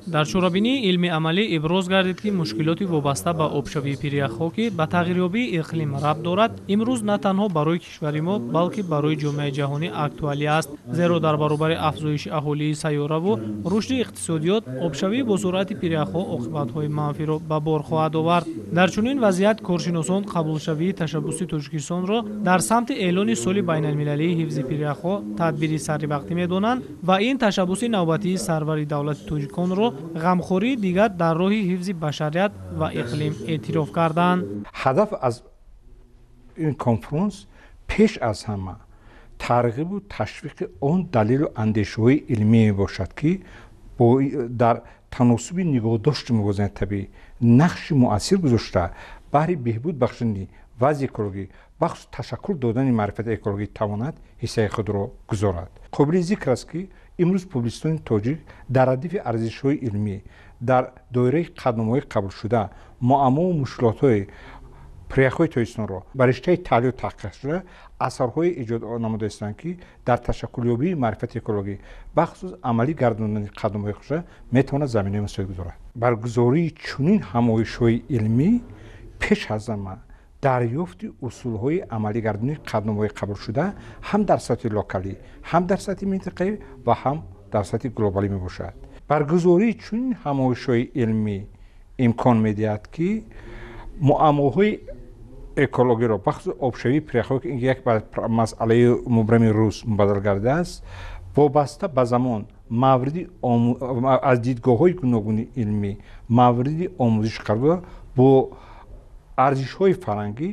Дар чорабинии илми амалӣ иброз гардид, ки мушкилоти вобаста ба обшавии пиряхҳо, ки ба тағйирёбии иқлим рабт дорад, имрӯз на танҳо барои кишвари мо, балки барои ҷомеаи ҷаҳонӣ актуалӣ аст. Зеро дар баробари афзоиши аҳолии сайёраву рушди иқтисодиёт, обшавии бо суръати пиряхҳо оқибатҳои манфиро ба бор хоҳад овард. Дар чунин вазъият коршиносон қабулшавии ташаббуси Тоҷикистонро дар самти эълони соли байналмилалии ҳифзи пиряхҳо тадбири саривақтӣ медонанд ва ин ташаббуси навбатии сарвари давлати тоҷиконро ғамхории дигар дар роҳи ҳифзи башарият ва иқлим эътироф карданд. Ҳадаф аз ин конференс пеш аз ҳама тарғибу ташвиқи он далелу андешаҳои илмӣ мебошад, ки дар таносуби нигоҳдошти мувозинати табиӣ нақши муассир гузошта, баҳри беҳбуд бахшидани вазъи экологӣ, бахусус ташаккул додани маърифати экологӣ тавонад ҳиссаи худро гузорад. Қобили зикр аст, ки имрӯз публитсистони тоҷик дар радифи арзишҳои илмӣ дар доираи қатъномаҳои қабулшуда муаммову мушкилотҳои пиряхҳои Тоҷикистонро ба риштаи таҳлилу таҳқиқ шуда асарҳое эҷод намуда истанд, ки дар ташаккулёбии маърифати экологӣ, бахусус амалӣ гардондани қатъномаҳои худша метавонад заминаи мусоид гузорад. Баргузории чунин ҳамоишҳои илмӣ пеш аз ҳама дарёфти усулҳои амалигардонии қатъномаҳои қабулшуда ҳам дар сатҳи локалӣ, ҳам дар сатҳи минтақавӣ ва ҳам дар сатҳи глобалӣ мебошад. Баргузории чунин ҳамоишҳои илмӣ имкон медиҳад, ки муаммоҳои экологиро, бахусус обшавии пиряхҳо, ки ин як масъалаи мубрами рӯз мубаддал гардидааст, вобаста ба замон мавриди аз дидгоҳҳои гуногуни илмӣ мавриди омӯзиш қарор дода, бо арзишҳои фарҳангӣ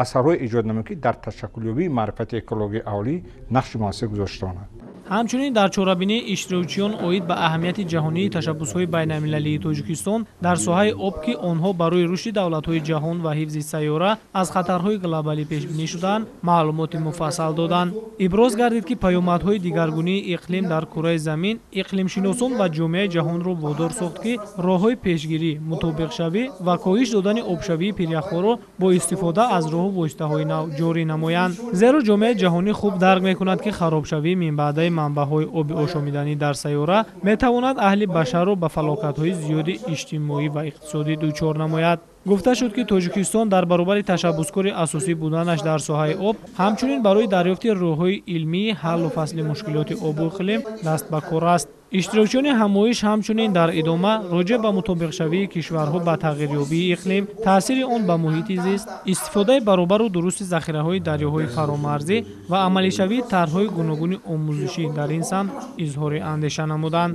асарҳое эҷод намояд, ки дар ташаккулёбии маърифати экологии аҳолӣ нақши муассир гузошта тавонад. Ҳамчунин дар чорабинӣ иштирокчиён оид ба аҳамияти ҷаҳонии ташаббусҳои байналмилалии Тоҷикистон дар соҳаи об, ки онҳо барои рушди давлатҳои ҷаҳон ва ҳифзи сайёра аз хатарҳои глобалӣ пешбинӣ шудаанд, маълумоти муфассал доданд. Иброз гардид, ки паёмадҳои дигаргунии иқлим дар кураи замин иқлимшиносон ва ҷомеаи ҷаҳонро водор сохт, ки роҳҳои пешгирӣ, мутобиқшавӣ ва коҳиш додани обшавии пиряхҳоро бо истифода аз роҳу воситаҳои нав ҷорӣ намоянд. Зеро ҷомеаи ҷаҳонӣ хуб дарк мекунад, ки харобшавии минбаъдаи манбаъҳои оби ошомиданӣ дар сайёра метавонад аҳли башарро ба фалокатҳои зиёди иҷтимоӣ ва иқтисодӣ дучор намояд. Гуфта шуд, ки Тоҷикистон дар баробари ташаббускори асосӣ буданаш дар соҳаи об, ҳамчунин барои дарёфти роҳҳои илмии ҳаллу фасли мушкилоти обу иқлим даст ба кор аст. Иштирокчиёни ҳамоиш ҳамчунин дар идома роҷеъ ба мутобиқшавии кишварҳо ба тағйирёбии иқлим, таъсири он ба муҳити зист, истифодаи баробару дурусти захираҳои дарёҳои фаромарзӣ ва амалишавии тарҳҳои гуногуни омӯзишӣ дар ин самт изҳори андеша намуданд.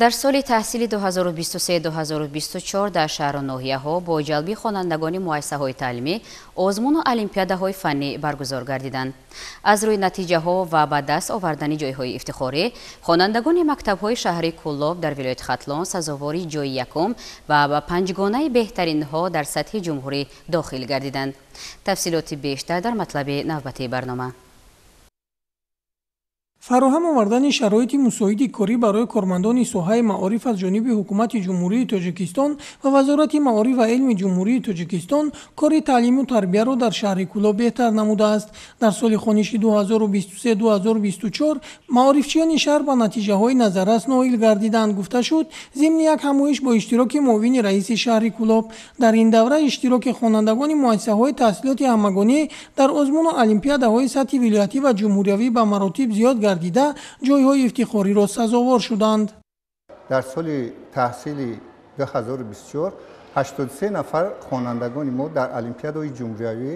Дар соли таҳсили 2023-2024 дар шаҳру ноҳияҳо бо ҷалби хонандагони муассисаҳои таълимӣ озмуну олимпиадаҳои фаннӣ баргузор гардиданд. Аз рӯи натиҷаҳо ва ба даст овардани ҷойҳои ифтихорӣ, хонандагони мактабҳои шаҳри Кӯлоб дар вилояти Хатлон сазовори ҷойи якум ва ба панҷгонаи беҳтаринҳо дар сатҳи ҷумҳурӣ дохил гардиданд. Тафсилоти бештар дар матлаби навбатии барнома. Фароҳам овардани шароити мусоиди корӣ барои кормандони соҳаи маориф аз ҷониби ҳукумати Ҷумҳурии Тоҷикистон ва Вазорати маориф ва илми Ҷумҳурии Тоҷикистон кори таълиму тарбияро дар шаҳри Кӯлоб беҳтар намудааст. Дар соли хониши 2023-2024 маорифчиёни шаҳр ба натиҷаҳои назаррас ноил гардиданд, гуфта шуд зимни як ҳамоиш бо иштироки муовини раиси шаҳри Кӯлоб. Дар ин давра иштироки хонандагони муассисаҳои таҳсилоти ҳамагонӣ дар озмуну олимпиадаҳои сатҳи вилоятӣ ва ҷумҳуриявӣ ба маротиб зиёд гардида ҷойҳои ифтихориро сазовор шуданд. Дар соли таҳсили 2024 83 нафар хонандагони мо дар олимпиадаҳои ҷумҳуриявӣ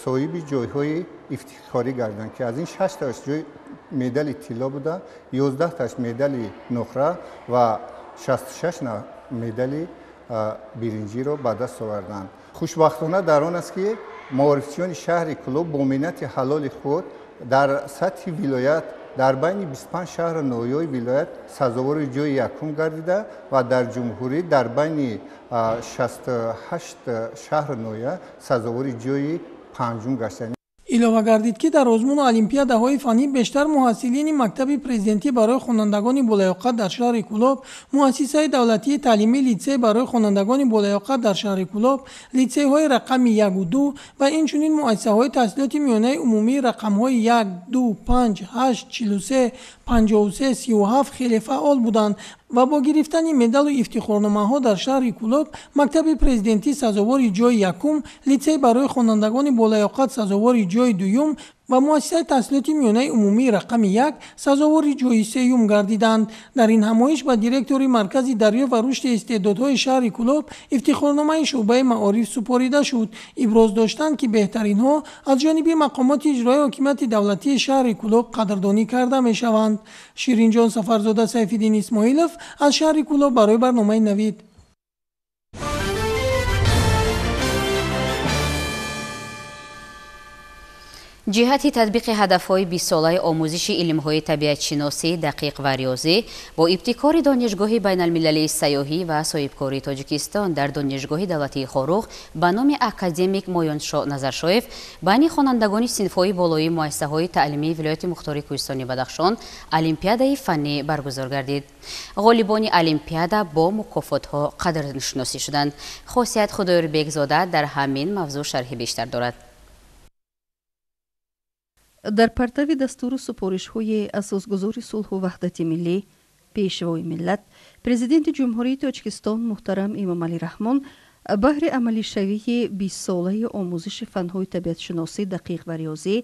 соҳиби ҷойҳои ифтихорӣ гардиданд, ки аз ин 6 тааш ҷой медали тилло буда, 11 тааш медали нуқра ва 66 медали биринҷиро ба даст оварданд. Хушбахтона дар он аст, ки маорифчиёни шаҳри Кӯлоб бо миннати ҳалоли худ дар сатҳи вилоят дар байни 25 шаҳру ноҳияҳои вилоят сазовори ҷойи якум гардида ва дар ҷумҳурӣ дар байни 68 шаҳру ноҳия сазовори ҷойи панҷум гаштанд. Илова гардид, ки дар озмуну олимпиадаҳои фаннӣ бештар муҳассилини мактаби президентӣ барои хонандагони болаёқат дар шаҳри Кӯлоб, муассисаи давлатии таълимии литсей барои хонандагони болаёқат дар шаҳри Кӯлоб, литсейҳои рақами 1 2 ва инчунин муассисаҳои таҳсилоти миёнаи умумии рақамҳои 1, 2, 5, 8, 43, 53, 37 хеле фаъол буданд ва бо гирифтани медалу ифтихорномаҳо дар шаҳри Кӯлоб мактаби президентӣ сазовори ҷойи якум, литсей барои хонандагони болаёқат сазовори ҷойи дуюм ва муассисаи таҳсилоти миёнаи умумии рақами 1 сазовори ҷойи сеюм гардиданд. Дар ин ҳамоиш ба директори Маркази дарёфт ва рушди истеъдодҳои шаҳри Кӯлоб ифтихорномаи шӯъбаи маориф супорида шуд. Иброз доштанд, ки беҳтаринҳо аз ҷониби мақомоти иҷроии ҳокимияти давлатии шаҳри Кӯлоб қадрдонӣ карда мешаванд. Ширинҷон Сафарзода, Сайфиддин Исмоилов аз шаҳри Кӯлоб барои барномаи Навид. Ҷиҳати татбиқи ҳадафҳои бистсолаи омӯзиши илмҳои табиатшиносӣ, дақиқ ва риёзӣ бо ибтикори Донишгоҳи байналмилалии сайёҳӣ ва соҳибкории Тоҷикистон дар Донишгоҳи давлатии Хоруғ ба номи академик Моёншо Назаршоев байни хонандагони синфҳои болоии муассисаҳои таълимии вилояти мухтори Кӯҳистони Бадахшон олимпиадаи фаннӣ баргузор гардид. Ғолибони олимпиада бо мукофотҳо қадршиносӣ шуданд. Хосият Худоёрбекзода дар ҳамин мавзӯъ шарҳи бештар дорад. Дар партави дастуру супоришҳои асосгузори сулҳу ваҳдати миллӣ, пешвои миллат, президенти Ҷумҳурии Тоҷикистон муҳтарам Эмомалӣ Раҳмон баҳри амалишавии бистсолаи омӯзиши фанҳои табиатшиносӣ, дақиқ ва риёзӣ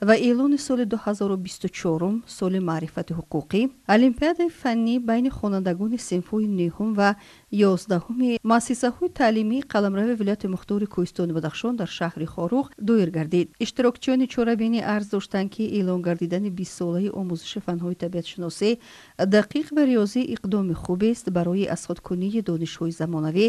ва эълони соли 2024 соли маърифати ҳуқуқӣ, олимпиадаи фаннӣ байни хонандагони синфҳои нӯҳум ва ёздаҳуми муассисаҳои таълимии қаламрави вилояти мухтори Кӯҳистони Бадахшон дар шаҳри Хоруғ доир гардид. Иштирокчиёни чорабинӣ арз доштанд, ки эълон гардидани бистсолаи омӯзиши фанҳои табиатшиносӣ, дақиқ ва риёзӣ иқдоми хубест барои аз худкунии донишҳои замонавӣ,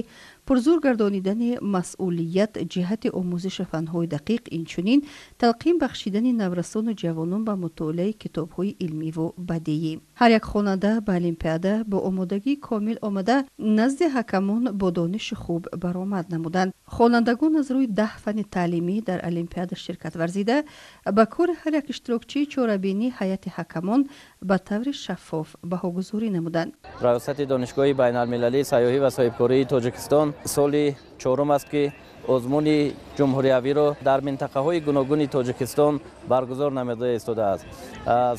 пурзур гардонидани гардонидани масъулият ҷиҳати омӯзиши фанҳои дақиқ, инчунин талқин бахшидани наврасону ҷавонон ба мутолиаи китобҳои илмиву бадиӣ. Ҳар як хонанда ба олимпиада бо омодагии комил омада, назди ҳакамон бо дониши хуб баромад намуданд. Хонандагон аз рӯи 10 фанни таълимӣ дар олимпиада ширкат варзида, ба кори ҳар як иштирокчии чорабинӣ ҳайати ҳакамон ба таври шаффоф баҳогузорӣ намуданд. Раёсати Донишгоҳи байналмилалии сайёҳӣ ва соҳибкории Тоҷикистон соли чорум аст, ки озмуни ҷумҳуриявиро дар минтақаҳои гуногуни Тоҷикистон баргузор намуда истодааст.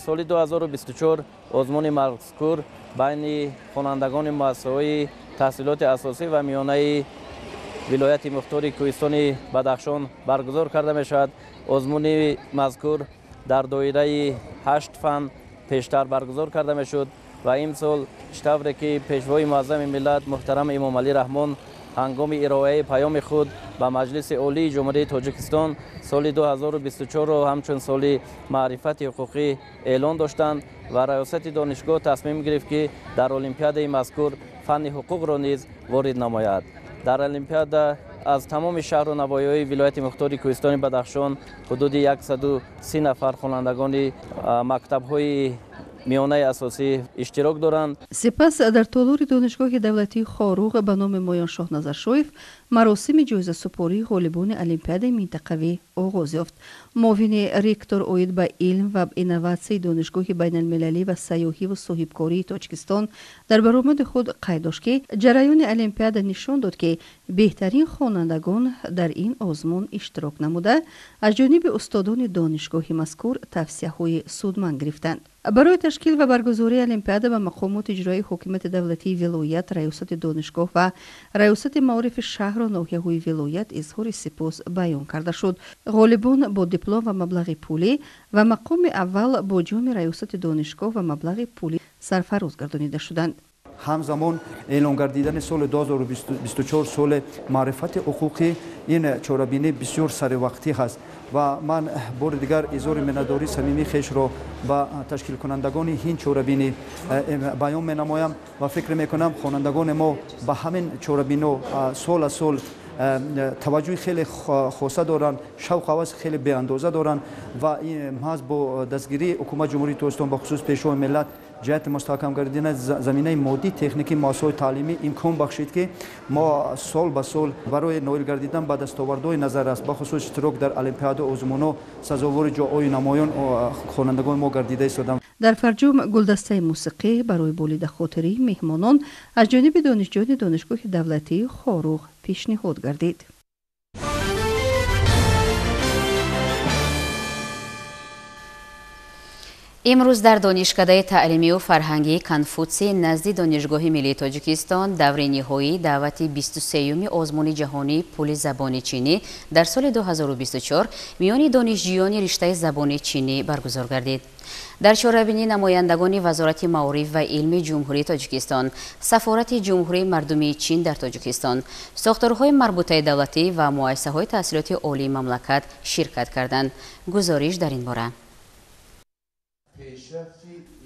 Соли 2024 озмуни мазкур байни хонандагони муассисаҳои таҳсилоти асосӣ ва миёнаи вилояти мухтори Кӯҳистони Бадахшон баргузор карда мешавад. Озмуни мазкур дар доираи 8 фан пештар баргузор карда мешуд ва имсол, чӣ тавре ки Пешвои муаззами миллат муҳтарам Эмомалӣ Раҳмон ҳангоми ироаи паёми худ ба Маҷлиси Олии Ҷумҳурии Тоҷикистон соли 2024-ро ҳамчун соли маърифати ҳуқуқӣ эълон доштанд ва раёсати донишгоҳ тасмим гирифт, ки дар олимпиадаи мазкур фанни ҳуқуқро низ ворид намояд. Дар олимпиада аз тамоми шаҳру навоҳиҳои вилояти мухтори Кӯҳистони Бадахшон ҳудуди 130 нафар хонандагони мактабҳои миёнаи асосӣ иштирок доранд. Сипас дар толори Донишгоҳи давлатии Хоруғ ба номи Моён Шоҳназаршоев маросими ҷоизасупории ғолибони олимпиадаи минтақавӣ оғоз ёфт. Муовини ректор оид ба илм ва инноватсияи Донишгоҳи байналмилалӣ ва сайёҳиву соҳибкории Тоҷикистон дар баромади худ қайд дошт, ки ҷараёни олимпиада нишон дод, ки беҳтарин хонандагон дар ин озмун иштирок намуда, аз ҷониби устодони донишгоҳи мазкур тавсияҳои судманд гирифтанд. Барои ташкил ва баргузории олимпиада ба мақомоти иҷроии ҳокимияти давлатии вилоят, раёсати донишгоҳ ва раёсати маорифи шаҳру ноҳияҳои вилоят изҳори сипос баён карда шуд. Ғолибон бо диплом ва маблағи пулӣ ва мақоми аввал бо ҷоми раёсати донишгоҳ ва маблағи пулӣ сарфароз гардонида шуданд. Ҳамзамон эълон гардидани соли 2024 соли маърифати ҳуқуқӣ, ин чорабинӣ бисёр саривақтӣ ҳаст ва ман бори дигар изҳори миннатдории самимии хешро ба ташкилкунандагони ин чорабинӣ баён менамоям ва фикр мекунам, хонандагони мо ба ҳамин чорабино сол аз сол таваҷҷӯҳи хеле хоса доранд, шавқу ҳаваси хеле беандоза доранд ва маҳз бо дастгирии Ҳукумати Ҷумҳурии Тоҷикистон, ба хусус Пешвои миллат, ҷиҳати мустаҳкам гардидани заминаи моддӣ техникии муассисаҳои таълимӣ имкон бахшид, ки мо сол ба сол барои ноил гардидан ба дастовардҳои назаррас, ба хусус иштирок дар олимпиаду озмунҳо, сазовори ҷойҳои намоён хонандагони мо гардида истоданд. Дар фарҷом гулдастаи мусиқӣ барои болидахотирии меҳмонон аз ҷониби донишҷӯёни Донишгоҳи давлатии Хоруғ пешниҳод гардид. Имрӯз дар Донишкадаи таълимию фарҳангии Конфутсий назди Донишгоҳи миллии Тоҷикистон даври ниҳоии даъвати 23-юми озмуни ҷаҳонии пули забони чинӣ дар соли 2024 миёни донишҷӯёни риштаи забони чинӣ баргузор гардид. Дар чорабинӣ намояндагони Вазорати маориф ва илми Ҷумҳурии Тоҷикистон, Сафорати Ҷумҳурии Мардумии Чин дар Тоҷикистон, сохторҳои марбутаи давлатӣ ва муассисаҳои таҳсилоти олии мамлакат ширкат карданд. Гузориш дар ин бора.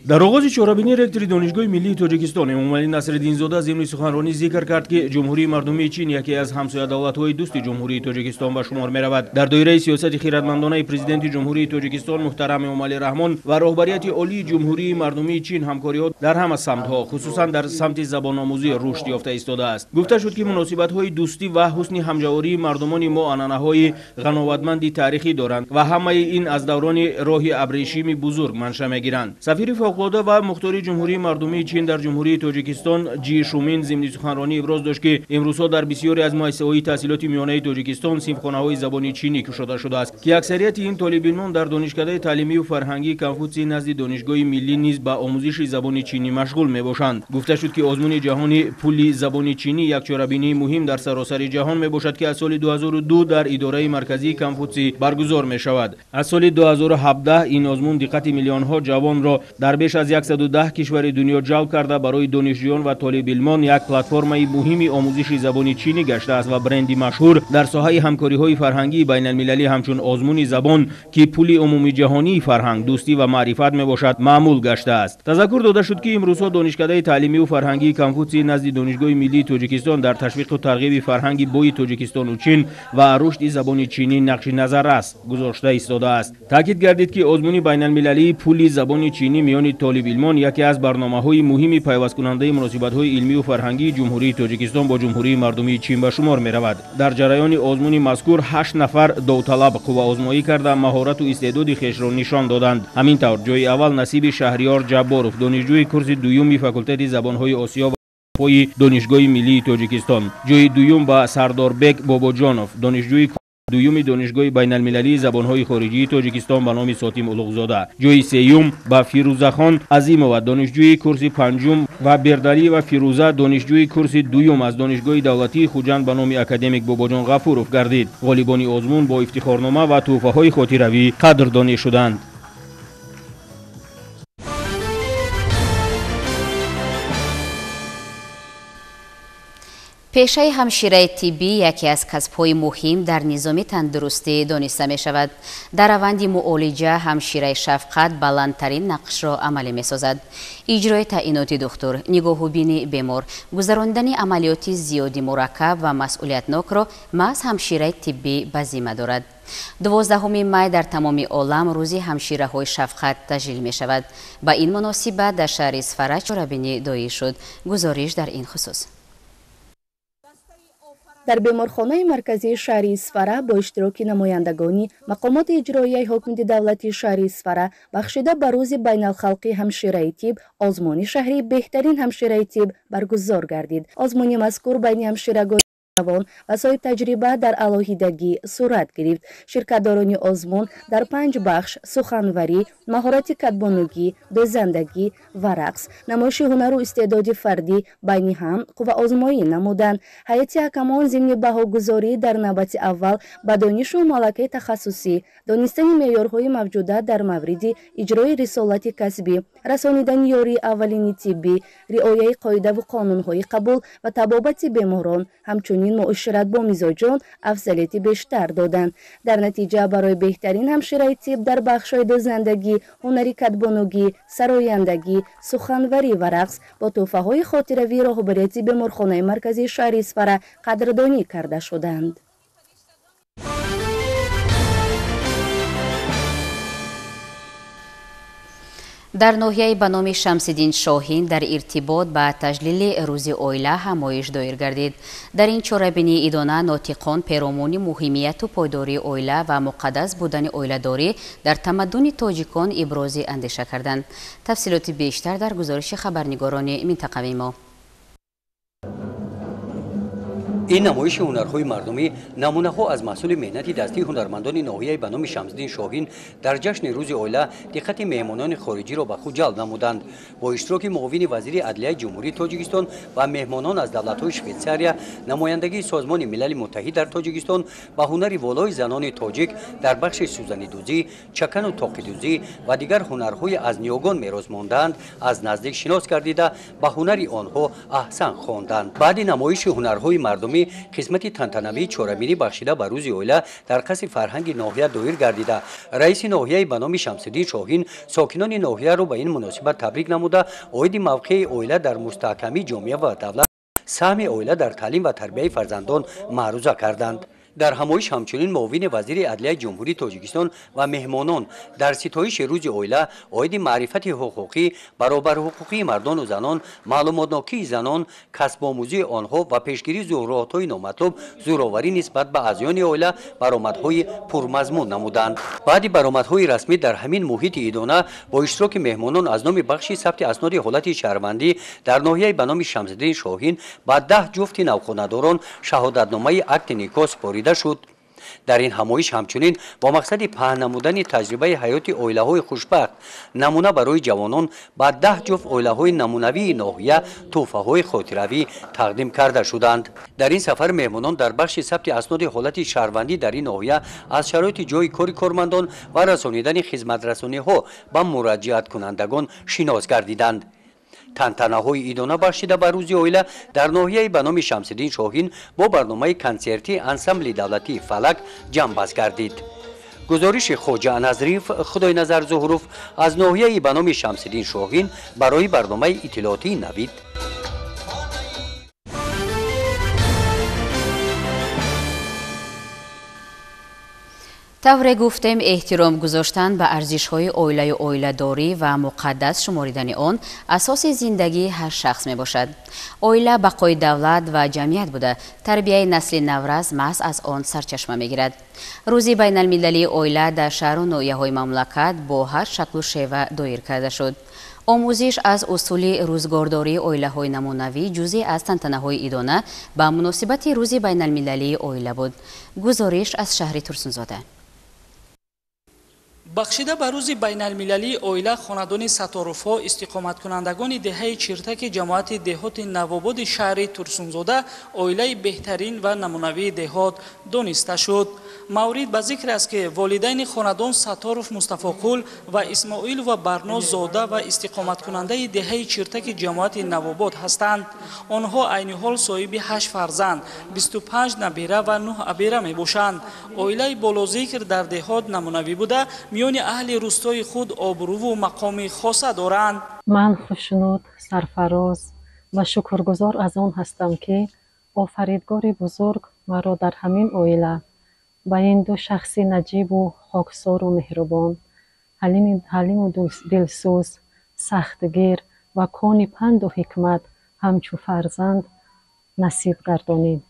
Дар оғози чорабинӣ ректори Донишгоҳи миллии Тоҷикистон Эмомалӣ Насриддинзода зимни суханронӣ зикр кард, ки Ҷумҳурии Мардумии Чин яке аз ҳамсоя давлатҳои дӯсти Ҷумҳурии Тоҷикистон ба шумор меравад. Дар доираи сиёсати хиратмандонаи Президенти Ҷумҳурии Тоҷикистон муҳтарам Эмомалӣ Раҳмон ва роҳбарияти олии Ҷумҳурии Мардумии Чин ҳамкориҳо дар ҳама самтҳо, хусусан дар самти забономӯзӣ, рушд ёфта истодааст. Гуфта шуд, ки муносибатҳои дӯстӣ ва ҳусни ҳамҷавории мардумони мо анъанаҳои ғановатманди таърихӣ доранд ва ҳамаи ин аз даврони роҳи абрешими бузург манша мегиранд. Сафири фавқулода ва мухтори Ҷумҳурии Мардумии Чин дар Ҷумҳурии Тоҷикистон Ҷи Шумин зимни суханронӣ иброз дошт, ки имрӯзҳо дар бисёре аз муассисаҳои таҳсилоти миёнаи Тоҷикистон синфхонаҳои забони чинӣ кушода шудааст, ки аксарияти ин толибилмон дар Донишкадаи таълимию фарҳангии Конфутсий назди Донишгоҳи миллӣ низ ба омӯзиши забони чинӣ машғул мебошанд. Гуфта шуд, ки озмуни ҷаҳони пули забони чинӣ як чорабинии муҳим дар саросари ҷаҳон мебошад, ки аз соли 2002 дар идораи марказии Конфутсий баргузор мешавад. Аз соли 2017 ин озмун диққати миллионҳо ҷавонро дар Дар беш аз 110 кишвари дунё ҷалб карда, барои донишҷӯён ва толибилмон як платформаи муҳими омӯзиши забони чинӣ гаштааст ва бренди машҳур дар соҳаи ҳамкориҳои фарҳангии байналмилалӣ ҳамчун озмуни забон, ки пули умумиҷаҳонии фарҳанг, дӯстӣ ва маърифат мебошад, маъмул гаштааст. Тазаккур дода шуд, ки имрӯзҳо Донишкадаи таълимию фарҳангии Конфутсий назди Донишгоҳи миллии Тоҷикистон дар ташвиқу тарғиби фарҳанги бои Тоҷикистону Чин ва рушди забони чинӣ нақши назаррас гузошта истодааст. Таъкид гардид, ки озмуни байналмилалии пули забони чинӣ миёни толибилмон яке аз барномаҳои муҳими пайвасткунандаи муносибатҳои илмию фарҳангии Ҷумҳурии Тоҷикистон бо Ҷумҳурии Мардумии Чин ба шумор меравад. Дар ҷараёни озмуни мазкур 8 нафар довталаб қувваозмоӣ карда, маҳорату истеъдоди хешро нишон доданд. Ҳамин тавр, ҷои аввал насиби Шаҳриёр Ҷабборов, донишҷӯи курси дуюми факултети забонҳои Осиё ва Аврупои Донишгоҳи миллии Тоҷикистон, ҷои дуюм ба Сардорбек Бобоҷонов, донишҷӯи дуюми Донишгоҳи байналмилалии забонҳои хориҷии Тоҷикистон ба номи Сотим Улуғзода, ҷои сеюм ба Фирӯзахон Азимова, донишҷӯи курси панҷум, ва Бердалиева Фирӯза, донишҷӯи курси дуюм аз Донишгоҳи давлатии Хуҷанд ба номи академик Бобоҷон Ғафуров гардид. Ғолибони озмун бо ифтихорнома ва тӯҳфаҳои хотиравӣ қадрдонӣ шуданд. Пешаи ҳамшираи тиббӣ яке аз касбҳои муҳим дар низоми тандурустӣ дониста мешавад. Дар раванди муолиҷа ҳамшираи шафқат баландтарин нақшро амалӣ месозад. Иҷрои таъиноти духтур, нигоҳубини бемор, гузаронидани амалиёти зиёди мураккаб ва масъулиятнокро маҳз ҳамшираи тиббӣ ба зимма дорад. 12 май дар тамоми олам рӯзи ҳамшираҳои шафқат таҷлил мешавад. Ба ин муносибат дар шаҳри Исфара чорабинӣ доир шуд. Гузориш дар ин хусус. Дар беморхонаи марказии шаҳри Исфара бо иштироки намояндагони мақомоти иҷроияи ҳокимияти давлатии шаҳри Исфара бахшида ба рӯзи байналхалқии ҳамшираи тиб озмуни шаҳрии беҳтарин ҳамшираи тиб баргузор гардид. Озмуни мазкур байни ҳамширагони ҷавон ва соҳибтаҷриба дар алоҳидагӣ сурат гирифт. Ширкатдорони озмун дар 5 бахш суханварӣ, маҳорати кадбонугӣ, дӯзандагӣ ва рақс, намоиши ҳунару истеъдоди фардӣ байни ҳам қувваозмоӣ намуданд. Ҳайати ҳакамон зимни баҳогузорӣ дар навбати аввал ба донишу малакаи тахассусӣ, донистани меъёрҳои мавҷуда дар мавриди иҷрои рисолати касбӣ, расонидани ёрии аввалини тиббӣ, риояи қоидаву қонунҳои қабул ва табобати беморон, ҳамчунин муошират бо мизоҷон афзалияти бештар доданд. Дар натиҷа барои беҳтарин ҳамшираи тиб дар бахшҳои дӯзандагӣ, ҳунари кадбонугӣ, сарояндагӣ, суханварӣ ва рақс бо тӯҳфаҳои хотиравии роҳбарияти беморхонаи марказии шаҳри Исфара қадрдонӣ карда шуданд. Дар ноҳияи ба номи Шамсиддин Шоҳин дар иртибот ба таҷлили рӯзи оила ҳамоиш доир гардид. Дар ин чорабинии идона нотиқон перомуни муҳимияту пойдории оила ва муқаддас будани оиладорӣ дар тамаддуни тоҷикон ибрози андеша карданд. Тафсилоти бештар дар гузориши хабарнигорони минтақави мо. Ин намоиши ҳунарҳои мардумӣ намунаҳо аз маҳсули меҳнати дастии ҳунармандони ноҳияи ба номи Шамсиддин Шоҳин дар ҷашни рӯзи оила диққати меҳмонони хориҷиро ба худ ҷалб намуданд. Бо иштироки муовини вазири адлияи Ҷумҳурии Тоҷикистон ва меҳмонон аз давлатҳои Швейтсария, намояндагии Созмони Милали Муттаҳид дар Тоҷикистон ба ҳунари волои занони тоҷик дар бахши сӯзанидӯзӣ, чакану тоқидӯзӣ ва дигар ҳунарҳои аз ниёгон мерос мондаанд аз наздик шинос гардида, ба ҳунари онҳо аҳсан хонданд. Баъди намоиши ҳунарҳои мардумӣ қисмати тантанавии чорабинӣ бахшида ба рӯзи оила дар қасри фарҳанги ноҳия доир гардида, раиси ноҳияи ба номи Шамсиддин Шоҳин сокинони ноҳияро ба ин муносибат табрик намуда, оиди мавқеи оила дар мустаҳкамии ҷомеа ва давлат, саҳми оила дар таълим ва тарбияи фарзандон маъруза карданд. Дар ҳамоиш ҳамчунин муовини вазири адлияи Ҷумҳурии Тоҷикистон ва меҳмонон дар ситоиши рӯзи оила оиди маърифати ҳуқуқӣ, баробарҳуқуқии мардону занон, маълумотнокии занон, касбомӯзии онҳо ва пешгирии зуҳуротҳои номатлуб, зӯроварӣ нисбат ба аъзоёни оила баромадҳои пурмазмун намуданд. Баъди баромадҳои расмӣ дар ҳамин муҳити идона бо иштироки меҳмонон аз номи бахши сабти асноди ҳолати шаҳрвандӣ дар ноҳияи ба номи Шамсиддин Шоҳин ба 10 ҷуфти навхонадорон шаҳодатномаи акти никоҳ супорида шуд. Дар ин ҳамоиш ҳамчунин бо мақсади паҳн намудани таҷрибаи ҳаёти оилаҳои хушбахт намуна барои ҷавонон ба 10 ҷуфт оилаҳои намунавии ноҳия тӯҳфаҳои хотиравӣ тақдим карда шуданд. Дар ин сафар меҳмонон дар бахши сабти асноди ҳолати шаҳрвандӣ дар ин ноҳия аз шароити ҷойи кори кормандон ва расонидани хизматрасониҳо ба муроҷиаткунандагон шинос гардиданд. Тантанаҳои идона бахшида ба рӯзи оила дар ноҳияи ба номи Шамсиддин Шоҳин бо барномаи консертии ансамбли давлатии «Фалак» ҷамъбаст гардид. Гузориши Хоҷа Назриев, Худойназар Зуҳуров аз ноҳияи ба номи Шамсиддин Шоҳин барои барномаи иттилоотии Навид. Тавре гуфтем, эҳтиром гузоштан ба арзишҳои оилаю оиладорӣ ва муқаддас шуморидани он асоси зиндагии ҳар шахс мебошад. Оила бақои давлат ва ҷамъият буда, тарбияи насли наврас маҳз аз он сарчашма мегирад. Рӯзи байналмилалии оила дар шаҳру ноҳияҳои мамлакат бо ҳар шаклу шева доир карда шуд. Омӯзиш аз усули рӯзгордории оилаҳои намунавӣ ҷузъе аз тантанаҳои идона ба муносибати рӯзи байналмилалии оила буд. Гузориш аз шаҳри Турсунзода. Бахшида ба рӯзи байналмилалии оила хонадони Сатторовҳо истиқоматкунандагони деҳаи Чиртаки ҷамоати деҳоти Навободи шаҳри Турсунзода оилаи беҳтарин ва намунавии деҳот дониста шуд. Маврид ба зикр аст, ки волидайни хонадон Сатторов Мустафоқул ва Исмоилова Барноззода ва истиқоматкунандаи деҳаи Чиртаки ҷамоати Навобод ҳастанд. Онҳо айни ҳол соҳиби 8 фарзанд, 25 набира ва 9 абира мебошанд. Оилаи болозикр дар деҳот намунавӣ буда, миёни аҳли рӯстои худ обрӯву мақоми хоса доранд. Ман хушнуд, сарфароз ва шукргузор аз он ҳастам, ки офаридгори бузург маро дар ҳамин оила ба ин ду шахси наҷибу хоксору меҳрубон, ҳалиму дилсӯз, сахтгир ва кони панду ҳикмат ҳамчу фарзанд насиб гардонид.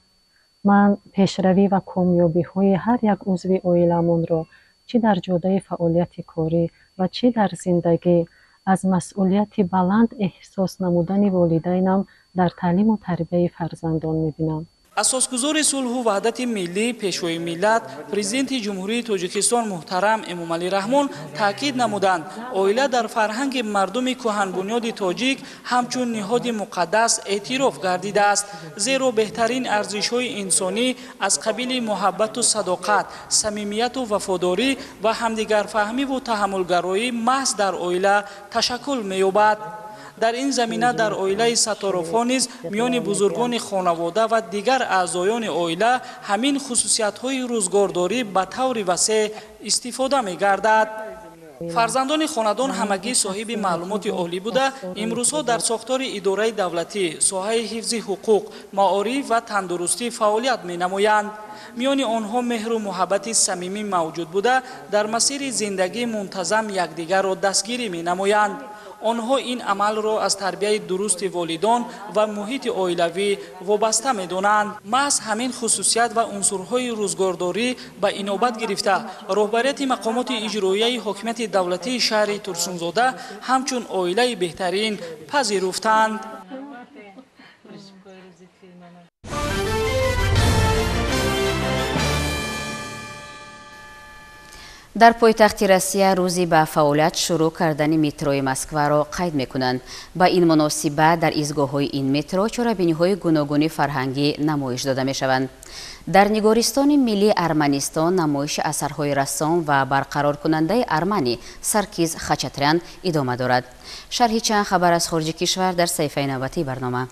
Ман пешравӣ ва комёбиҳои ҳар як узви оиламонро чӣ дар ҷодаи фаъолияти корӣ ва чӣ дар зиндагӣ аз масъулияти баланд эҳсос намудани волидайнам дар таълиму тарбияи фарзандон мебинам. Асосгузори сулҳу ваҳдати миллӣ, пешвои миллат, президенти Ҷумҳурии Тоҷикистон муҳтарам Эмомалӣ Раҳмон таъкид намуданд, оила дар фарҳанги мардуми кӯҳанбунёди тоҷик ҳамчун ниҳоди муқаддас эътироф гардидааст, зеро беҳтарин арзишҳои инсонӣ аз қабили муҳаббату садоқат, самимияту вафодорӣ ва ҳамдигарфаҳмиву таҳаммулгароӣ маҳз дар оила ташаккул меёбад. Дар ин замина дар оилаи Сатторовҳо низ миёни бузургони хонавода ва дигар аъзоёни оила ҳамин хусусиятҳои рӯзгордорӣ ба таври васеъ истифода мегардад. Фарзандони хонадон ҳамагӣ соҳиби маълумоти олӣ буда, имрӯзҳо дар сохтори идораи давлатӣ, соҳаи ҳифзи ҳуқуқ, маориф ва тандурустӣ фаъолият менамоянд. Миёни онҳо меҳру муҳаббати самимӣ мавҷуд буда, дар масири зиндагӣ мунтазам якдигарро дастгирӣ менамоянд. Онҳо ин амалро аз тарбияи дурусти волидон ва муҳити оилавӣ вобаста медонанд. Маҳз ҳамин хусусият ва унсурҳои рӯзгордорӣ ба инобат гирифта, роҳбарияти мақомоти иҷроияи ҳокимияти давлатии шаҳри Турсунзода ҳамчун оилаи беҳтарин пазируфтанд. Дар пойтахти Россия рӯзи ба фаъолият шурӯъ кардани метрои Москваро қайд мекунанд. Ба ин муносибат дар изгоҳҳои ин метро чорабиниҳои гуногуни фарҳангӣ намоиш дода мешаванд. Дар Нигористони миллии Арманистон намоиши асарҳои рассом ва барқароркунандаи арманӣ Саркиз Хачатрян идома дорад. Шарҳи чанд хабар аз хориҷи кишвар дар саҳифаи навбатии барнома.